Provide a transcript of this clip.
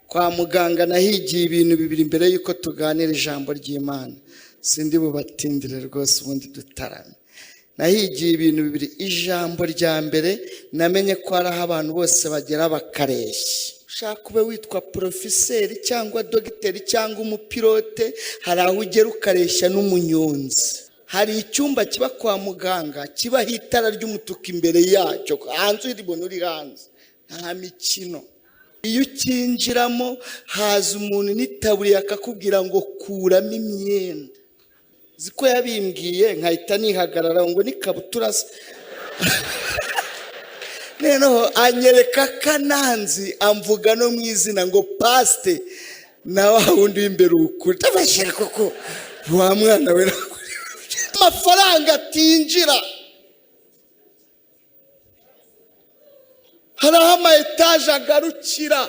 Kwa muganga nahigiye ibintu bibiri mbere y'uko tuganira ijambo ry'Imana. Sindi bubatindire rwose, ubundi dutarame. Nahigiye ibintu bibiri. Ijambo rya mbere, namenye ko hari aho abantu bose bagera bakareshya. Ushaka ube witwa porofeseri cyangwa dogiteri cyangwa umupilote, hari aho ugera ukareshya n'umunyonzi. Hari icyumba kiba kwa muganga kibaho itara ry'umutuku imbere yacyo, hanze uribona uri hanze, nta mikino. Iyo ukinjiramo haza umuntu n'itaburiya akakubwira ngo kuramo imyenda. Ziko yabimbwiye nkahita nihagarara ngo n'ikabutura se. Noneho anyereka akananzi, amvuga no mu izina ngo pasite, na wa wundi w'imbere ukuri tabashyira koko wa mwana we, amafaranga atinjira. Hari aho ama etaje agarukira.